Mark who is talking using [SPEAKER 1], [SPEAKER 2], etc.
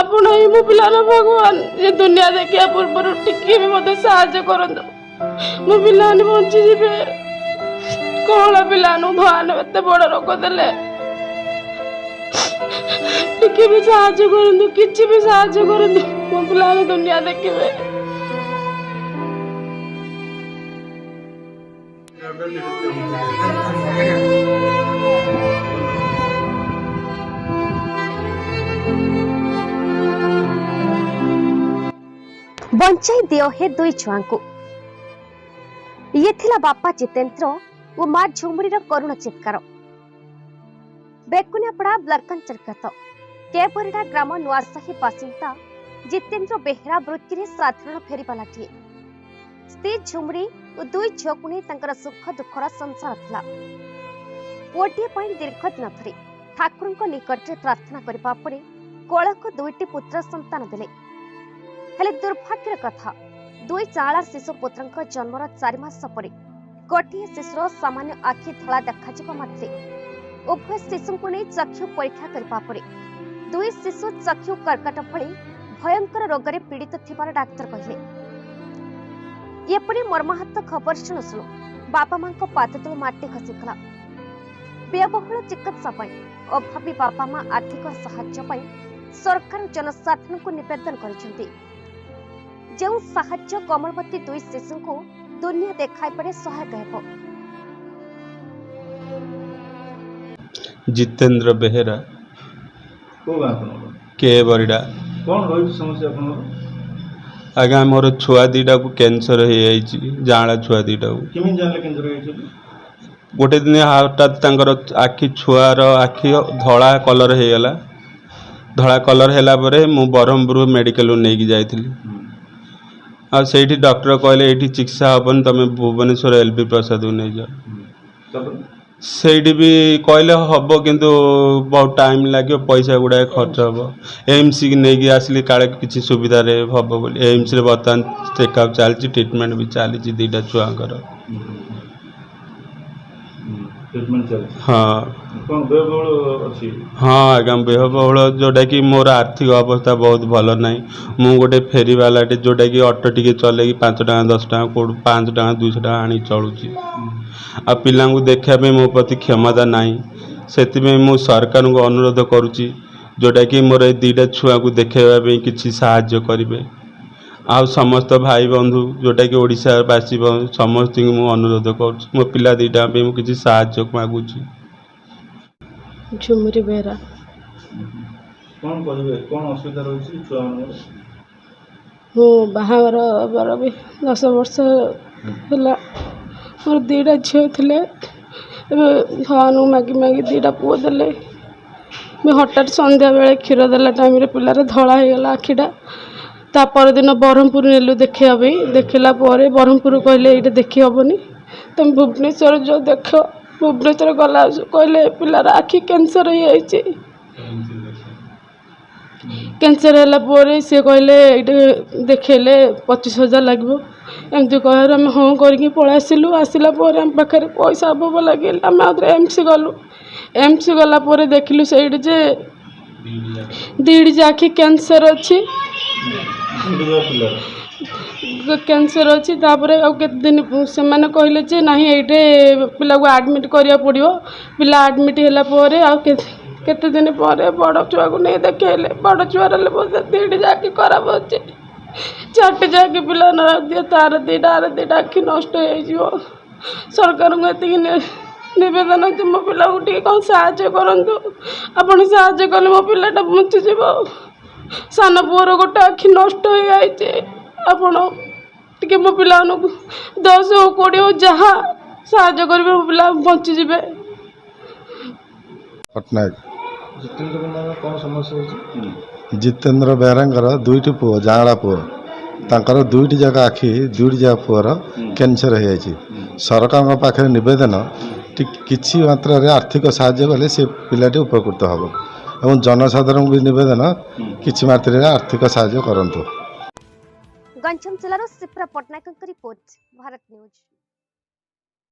[SPEAKER 1] ଆପଣ ହିଁ ମୋ ପିଲାର ଭଗବାନ। ଏ ଦୁନିଆ ଦେଖିବା ପୂର୍ବରୁ ଟିକେ ବି ମୋତେ ସାହାଯ୍ୟ କରନ୍ତୁ, ମୋ ପିଲାମାନେ ବଞ୍ଚିଯିବେ। କଅଁଳ ପିଲାମାନଙ୍କୁ ଭଗବାନ ଏତେ ବଡ଼ ରୋଗ ଦେଲେ। ଟିକେ ବି ସାହାଯ୍ୟ କରନ୍ତୁ, କିଛି ବି ସାହାଯ୍ୟ କରନ୍ତୁ, ମୋ ପିଲାମାନେ ଦୁନିଆ ଦେଖିବେ।
[SPEAKER 2] ବଞ୍ଚାଇ ଦିଅ ହେ ଦୁଇ ଛୁଆଙ୍କୁ। ଇଏ ଥିଲା ବାପା ଜିତେନ୍ଦ୍ର ଓ ମା ଝୁମୁରିର କରୁଣ ଚିତ୍କାର। ବେକୁନିଆପଡ଼ା ବ୍ଲକ ଅନ୍ତର୍ଗତ କେବରିଡା ଗ୍ରାମ ନୂଆସାହି ବାସିନ୍ଦା ଜିତେନ୍ଦ୍ର ବେହେରା ବୃତ୍ତିରେ ସାଧାରଣ ଫେରିବାଲାଟିଏ। ସ୍ତ୍ରୀ ଝୁମୁରି ଓ ଦୁଇ ଝିଅକୁ ନେଇ ତାଙ୍କର ସୁଖ ଦୁଃଖର ସଂସାର ଥିଲା। ପୁଅଟିଏ ପାଇଁ ଦୀର୍ଘ ଦିନ ଧରି ଠାକୁରଙ୍କ ନିକଟରେ ପ୍ରାର୍ଥନା କରିବା ପରେ କୋଳକୁ ଦୁଇଟି ପୁତ୍ର ସନ୍ତାନ ଦେଲେ। ହେଲେ ଦୁର୍ଭାଗ୍ୟର କଥା, ଦୁଇ ଚାଆଁଳା ଶିଶୁ ପୁତ୍ରଙ୍କ ଜନ୍ମର 4 ମାସ ପରେ ଗୋଟିଏ ଶିଶୁର ସାମାନ୍ୟ ଆଖି ଧଳା ଦେଖାଯିବା ମାତ୍ରେ ଉଭୟ ଶିଶୁଙ୍କୁ ନେଇ ଚକ୍ଷୁ ପରୀକ୍ଷା କରିବା ପରେ ଦୁଇ ଶିଶୁ ଚକ୍ଷୁ କର୍କଟ ଭଳି ଭୟଙ୍କର ରୋଗରେ ପୀଡ଼ିତ ଥିବାର ଡାକ୍ତର କହିଲେ। ଏପରି ମର୍ମାହତ ଖବର ଶୁଣୁ ଶୁଣୁ ବାପା ମାଙ୍କ ପାଦ ତଳୁ ମାଟି ଖସିଗଲା। ବ୍ୟୟବହୁଳ ଚିକିତ୍ସା ପାଇଁ ଅଭାବୀ ବାପା ମା ଆର୍ଥିକ ସାହାଯ୍ୟ ପାଇଁ ସରକାର ଜନସାଧାରଣଙ୍କୁ ନିବେଦନ କରିଛନ୍ତି। ଯେଉଁ ସାହାଯ୍ୟ କୋମଳମତି ଦୁଇ ଶିଶୁଙ୍କୁ ଦୁନିଆ ଦେଖାଇବାରେ ସହାୟକ ହେବ।
[SPEAKER 3] ଜିତେନ୍ଦ୍ର ବେହେରା।
[SPEAKER 4] କୋଉ ଗାଁ ଆପଣଙ୍କର?
[SPEAKER 3] କେ ବରିଡ଼ା।
[SPEAKER 4] କ'ଣ ରହିଛି ସମସ୍ୟା ଆପଣଙ୍କର?
[SPEAKER 3] ଆଜ୍ଞା, ମୋର ଛୁଆ ଦୁଇଟାକୁ କ୍ୟାନ୍ସର ହେଇଯାଇଛି, ଯାଆଁଳା ଛୁଆ ଦୁଇଟାକୁ।
[SPEAKER 4] କେମିତି ଜାଣିଲେ କ୍ୟାନ୍ସର ହେଇଛି ବୋଲି?
[SPEAKER 3] ଗୋଟେ ଦିନ ହଠାତ୍ ତାଙ୍କର ଆଖି, ଛୁଆର ଆଖି ଧଳା କଲର୍ ହେଇଗଲା। ଧଳା କଲର୍ ହେଲା ପରେ ମୁଁ ବ୍ରହ୍ମପୁର ମେଡ଼ିକାଲକୁ ନେଇକି ଯାଇଥିଲି। ଆଉ ସେଇଠି ଡକ୍ଟର କହିଲେ, ଏଇଠି ଚିକିତ୍ସା ହେବନି, ତୁମେ ଭୁବନେଶ୍ୱର ଏଲ୍ ବି ପ୍ରସାଦକୁ ନେଇଯାଅ।
[SPEAKER 4] ତାପରେ?
[SPEAKER 3] ସେଇଠି ବି କହିଲେ ହେବ, କିନ୍ତୁ ବହୁତ ଟାଇମ୍ ଲାଗିବ, ପଇସା ଗୁଡ଼ାଏ ଖର୍ଚ୍ଚ ହେବ। ଏମ୍ସକି ନେଇକି ଆସିଲି, କାଳେ କିଛି ସୁବିଧାରେ ହେବ ବୋଲି। ଏମ୍ସରେ ବର୍ତ୍ତମାନ ଚେକଅପ୍ ଚାଲିଛି, ଟ୍ରିଟମେଣ୍ଟ ବି ଚାଲିଛି ଦୁଇଟା ଛୁଆଙ୍କର।
[SPEAKER 4] ଟ୍ରିଟମେଣ୍ଟ ଚାଲିଛି?
[SPEAKER 3] ହଁ।
[SPEAKER 4] କ'ଣ ବ୍ୟୟବହୁଳ ଅଛି?
[SPEAKER 3] ହଁ ଆଜ୍ଞା, ବ୍ୟୟବହୁଳ, ଯେଉଁଟାକି ମୋର ଆର୍ଥିକ ଅବସ୍ଥା ବହୁତ ଭଲ ନାହିଁ। ମୁଁ ଗୋଟେ ଫେରିବାଲାଟେ, ଯେଉଁଟାକି ଅଟୋ ଟିକେ ଚଲେଇକି 5 ଟଙ୍କା 10 ଟଙ୍କା କେଉଁଠୁ 5 ଟଙ୍କା 200 ଟଙ୍କା ଆଣି ଚଳୁଛି। ଆଉ ପିଲାଙ୍କୁ ଦେଖିବା ପାଇଁ ମୋ ପ୍ରତି କ୍ଷମତା ନାହିଁ। ସେଥିପାଇଁ ମୁଁ ସରକାରଙ୍କୁ ଅନୁରୋଧ କରୁଛି, ଯେଉଁଟାକି ମୋର ଏ ଦୁଇଟା ଛୁଆକୁ ଦେଖାଇବା ପାଇଁ କିଛି ସାହାଯ୍ୟ କରିବେ। ଆଉ ସମସ୍ତ ଭାଇ ବନ୍ଧୁ, ଯେଉଁଟାକି ଓଡ଼ିଶାବାସୀ, ସମସ୍ତଙ୍କୁ ମୁଁ ଅନୁରୋଧ କରୁଛି, ମୋ ପିଲା ଦୁଇଟା ପାଇଁ ମୁଁ କିଛି ସାହାଯ୍ୟ ମାଗୁଛି।
[SPEAKER 1] ଝୁମୁରି ବେହେରା।
[SPEAKER 4] କ'ଣ କହିବେ, କ'ଣ ଅସୁବିଧା ରହିଛି ଛୁଆମାନଙ୍କର?
[SPEAKER 1] ମୁଁ ବାହାଘର ହେବାର ବି 10 ବର୍ଷ ହେଲା। ମୋର ଦୁଇଟା ଝିଅ ଥିଲେ, ଏବେ ଭଗବାନଙ୍କୁ ମାଗି ମାଗି ଦୁଇଟା ପୁଅ ଦେଲେ। ମୁଁ ହଠାତ୍ ସନ୍ଧ୍ୟାବେଳେ କ୍ଷୀର ଦେଲା ଟାଇମ୍ରେ ପିଲାର ଧଳା ହେଇଗଲା ଆଖିଟା। ତା ପରଦିନ ବ୍ରହ୍ମପୁର ନେଲୁ ଦେଖେଇବା ପାଇଁ। ଦେଖିଲା ପରେ ବ୍ରହ୍ମପୁର କହିଲେ, ଏଇଟା ଦେଖି ହେବନି, ତୁମେ ଭୁବନେଶ୍ୱର ଯାଅ ଦେଖ। ଭୁବନେଶ୍ୱର ଗଲା କହିଲେ ପିଲାର ଆଖି କ୍ୟାନ୍ସର ହେଇଯାଇଛି। କ୍ୟାନ୍ସର ହେଲା ପରେ ସିଏ କହିଲେ, ଏଇଠି ଦେଖେଇଲେ 25,000 ଲାଗିବ। ଏମିତି କହିବାରୁ ଆମେ ହଁ କରିକି ପଳେଇ ଆସିଲୁ। ଆସିଲା ପରେ ଆମ ପାଖରେ ପଇସା ଅଭାବ ଲାଗିଲା। ଆମେ ଆଉଥରେ ଏମ୍ସ ଗଲୁ। ଏମ୍ସ ଗଲା ପରେ ଦେଖିଲୁ ସେଇଠି ଯେ ଦୁଇଟି ଆଖି କ୍ୟାନ୍ସର ଅଛି।
[SPEAKER 4] ଦୁଇଟା ପିଲାର
[SPEAKER 1] କ୍ୟାନ୍ସର ଅଛି। ତାପରେ ଆଉ କେତେ ଦିନ ସେମାନେ କହିଲେ ଯେ ନାହିଁ, ଏଇଠି ପିଲାକୁ ଆଡ଼ମିଟ୍ କରିବାକୁ ପଡ଼ିବ। ପିଲା ଆଡ଼ମିଟ୍ ହେଲା ପରେ ଆଉ କେତେ ଦିନ ପରେ ବଡ଼ ଛୁଆକୁ ନେଇ ଦେଖେଇଲେ। ବଡ଼ ଛୁଆର ହେଲେ ବୋଧେ ଦୁଇଟି ଆଖି ଖରାପ ଅଛି। ଚାରିଟି ଯାକି ପିଲା ଦିଏ, ତାର ଦୁଇଟା ଆର ଦୁଇଟା ଆଖି ନଷ୍ଟ ହେଇଯିବ। ସରକାରଙ୍କୁ ଏତିକି ନିବେଦନ ଯେ ମୋ ପିଲାକୁ ଟିକେ କ'ଣ ସାହାଯ୍ୟ କରନ୍ତୁ। ଆପଣ ସାହାଯ୍ୟ କଲେ ମୋ ପିଲାଟା ବଞ୍ଚିଯିବ। ସାନ ପୁଅର ଗୋଟେ ଆଖି ନଷ୍ଟ ହେଇଯାଇଛି। ଆପଣ ଟିକେ ମୋ ପିଲାମାନଙ୍କୁ 10 ହଉ 20 ହଉ ଯାହା ସାହାଯ୍ୟ କରିବେ, ମୋ ପିଲା ବଞ୍ଚିଯିବେ।
[SPEAKER 5] ପଟ୍ଟନାୟକ।
[SPEAKER 4] ଜିତେନ୍ଦ୍ର କୁମାରଙ୍କ କ'ଣ ସମସ୍ୟା ହେଉଛି?
[SPEAKER 5] ଜିତେନ୍ଦ୍ର ବେହେରାଙ୍କର ଦୁଇଟି ପୁଅ, ଯାଆଁଳା ପୁଅ। ତାଙ୍କର ଦୁଇଟି ଯାକ ଆଖି, ଦୁଇଟି ଯାକ ପୁଅର କ୍ୟାନ୍ସର ହେଇଯାଇଛି। ସରକାରଙ୍କ ପାଖରେ ନିବେଦନ, କିଛି ମାତ୍ରାରେ ଆର୍ଥିକ ସାହାଯ୍ୟ କଲେ ସେ ପିଲାଟି ଉପକୃତ ହେବ ଏବଂ ଜନସାଧାରଣଙ୍କୁ ବି ନିବେଦନ, କିଛି ମାତ୍ରାରେ ଆର୍ଥିକ ସାହାଯ୍ୟ କରନ୍ତୁ।
[SPEAKER 2] ଗଞ୍ଜାମ ଜିଲ୍ଲାରୁ ସିପ୍ରା ପଟ୍ଟନାୟକଙ୍କ ରିପୋର୍ଟ, ଭାରତ ନ୍ୟୁଜ୍।